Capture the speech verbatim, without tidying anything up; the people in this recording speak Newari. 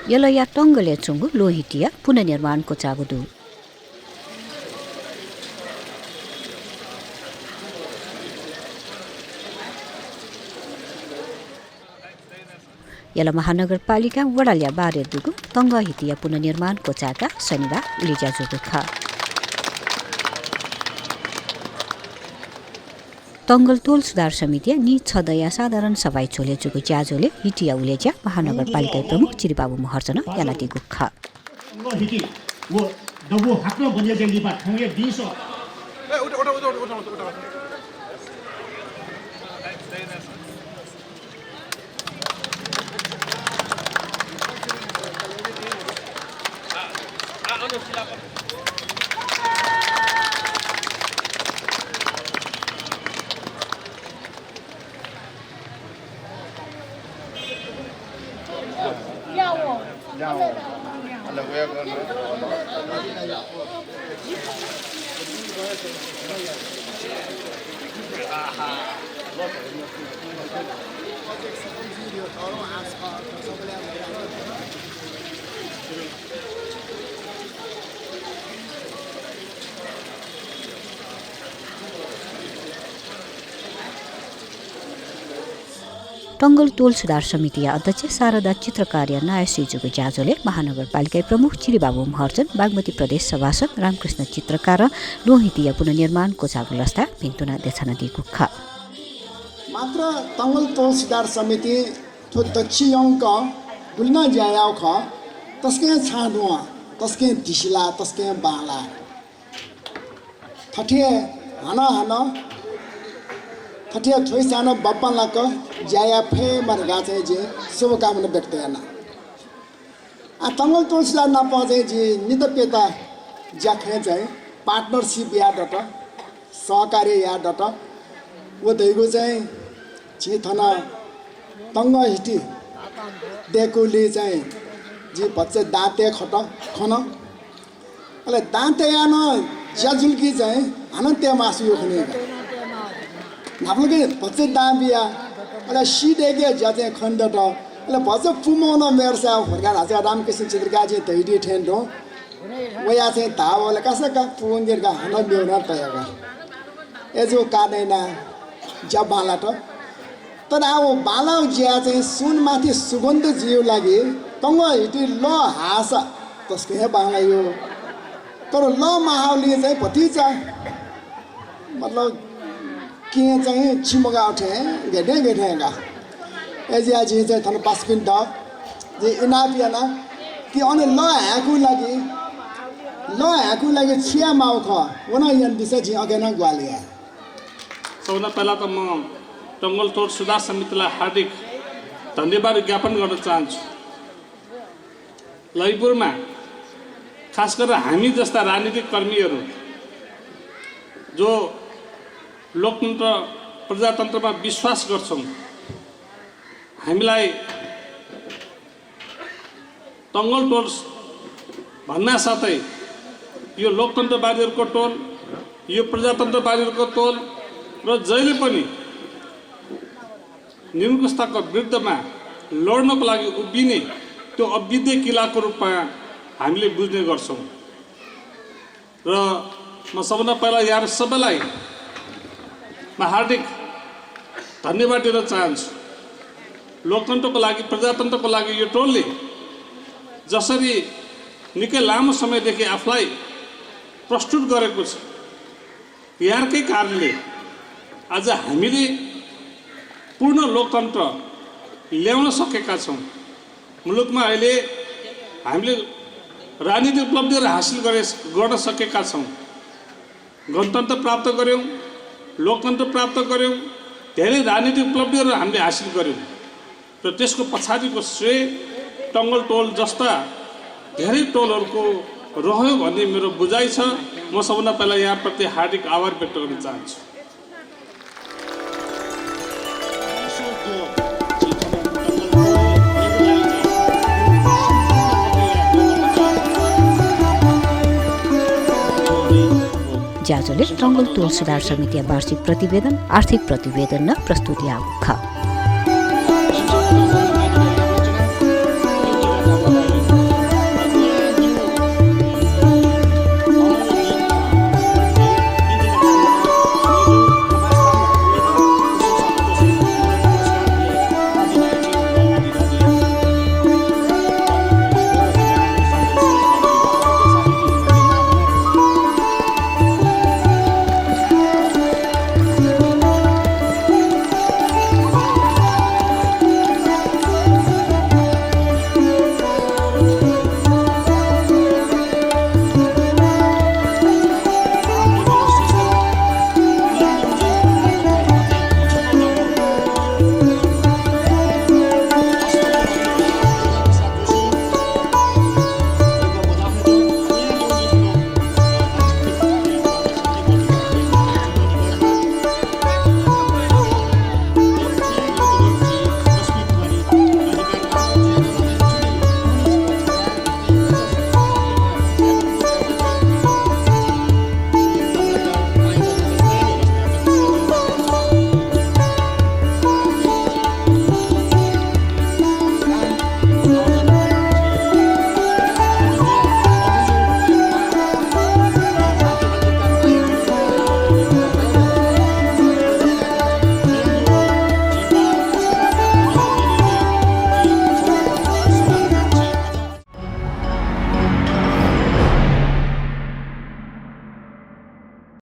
यलया तंगलय् च्वंगु लोहितीया पुनर्निर्माण क्वचाःगु दु। यल महानगरपालिका वडालया बारे दुगु तंगहितीया पुनर्निर्माण क्वचाय्काः शनिबाः उलेज्या जूगु खः। तंगल तोल सुधार समितिया नीछ दँया साधारण सभाय् झ्वलय् जूगु ज्याझ्वलय् हितीया उलेज्या महानगरपालिकाया प्रमुख चिरिबाबु महर्जनं यानादीगु खः। तंगहिती व दबू हाकनं बन्या जुया लिपा थौंया दिंस। तंगल तोल सुधार समितिया अध्यक्ष शारदा चित्रकारया नायः स्वयाः जूगु ज्याझ्वलय् महानगरपालिकाया प्रमुख चिरिबाबु महर्जन, बागमती प्रदेश सभासद रामकृष्ण चित्रकारं लोहितीया पुनर्निर्माण क्वचाःगु लसताय् भिन्तुना देछानादीगु खः। मात्र तंगल तोल सुधार समितिं थ्व दच्छि यंक गुलि नं ज्या याःगु खः। तसकं छाँदुवा, तसकं धिसिला, तसकं बांला। थथे हानं हानं थथे थ्वइसां नं बांलाक ज्या याये फयेमा धकाः चाहिँ जिं शुभकामना व्यक्त याना। आ, तंगल तोल सुधार नाप चाहिँ जिं नितप्यता ज्याखँय् चाहिँ partnership याये दत, सहकार्य याये दत। व धइगु चाहिँ झी थन तंगहिती दय्कूगुलिं चाहिँ जि भचा दां तये खत, खन। अले दां तयाः नं ज्या जुल कि चाहिँ हानं तये मास्ति यू खनी का। न्हापालाक भचा दां बिया, अले सी दय्के ज्या चाहिँ खने दत। अले भचा पुमं नं मेर साय् हुर्का धाःसा रामकृष्ण चित्रकारं चाहिँ धयादी थें तुं। वया चाहिँ धाःबलय् कासा का पुवंगु का हानं मेगु नं तया का। अय्जूगु कारणं यानाः ज्या बांलात। तर आः व बांलाःगु ज्या चाहिँ सुनमाथि सुगन्ध जुइगु लागि तंगहिती लः हाःसा तसकं हे बांलाइगु। तर लः माःगुलिं चाहिँ भतिचा मतलब केहेँ चाहिँ चिमगाः थें गथे गथे का। अय्जुयाः जिं चाहिँ थन पासापिन्त जिं इनाप याना कि अन लः हायेकु लागि, लः हायेकु लागि छु याये माःगु खः, व नं यानादिसँ, जिं अथे नं ग्वाहालि याये। सबना पहिला त म तंगल तोल सुधार समितिलाई हार्दिक धन्यवाद ज्ञापन गर्न चाहन्छु। लैपुरमा खास गरेर हामी जस्ता राजनीतिक कर्मीहरू जो लोकतन्त्र, प्रजातन्त्रमा विश्वास गर्छौँ, हामीलाई तंगल तोल भन्ना साथै यो लोकतन्त्रवादीहरूको टोल, यो प्रजातन्त्रवादीहरूको टोल र जहिले पनि निरंकुशताको विरुद्धमा लड्नको लागि उभिने त्यो अभ्युदय किलाको रूपमा हामीले बुझ्ने गर्छौँ। र म सबभन्दा पहिला यहाँहरू सबैलाई म हार्दिक धन्यवाद दिन चाहन्छु। लोकतन्त्रको लागि, प्रजातन्त्रको लागि यो टोलले जसरी निकै लामो समयदेखि आफूलाई प्रस्तुत गरेको छ, यहाँहरूकै कारणले आज हामीले पूर्ण लोकतन्त्र ल्याउन सकेका छौँ। मुलुकमा अहिले हामीले राजनीतिक उपलब्धिहरू हासिल गरे, गर्न सकेका छौँ। गणतन्त्र प्राप्त गर्‍यौँ, लोकतन्त्र प्राप्त गर्‍यौँ, धेरै राजनीतिक उपलब्धिहरू हामीले हासिल गर्‍यौँ। र त्यसको पछाडिको श्रेय तंगल टोल जस्ता धेरै टोलहरूको रह्यो भन्ने मेरो बुझाइ छ। म सबभन्दा पहिला यहाँप्रति हार्दिक आभार व्यक्त गर्न चाहन्छु। ज्याझ्वलय् तंगल टोल सुधार समितिया वार्षिक प्रतिवेदन, आर्थिक प्रतिवेदन नं प्रस्तुत याःगु खः।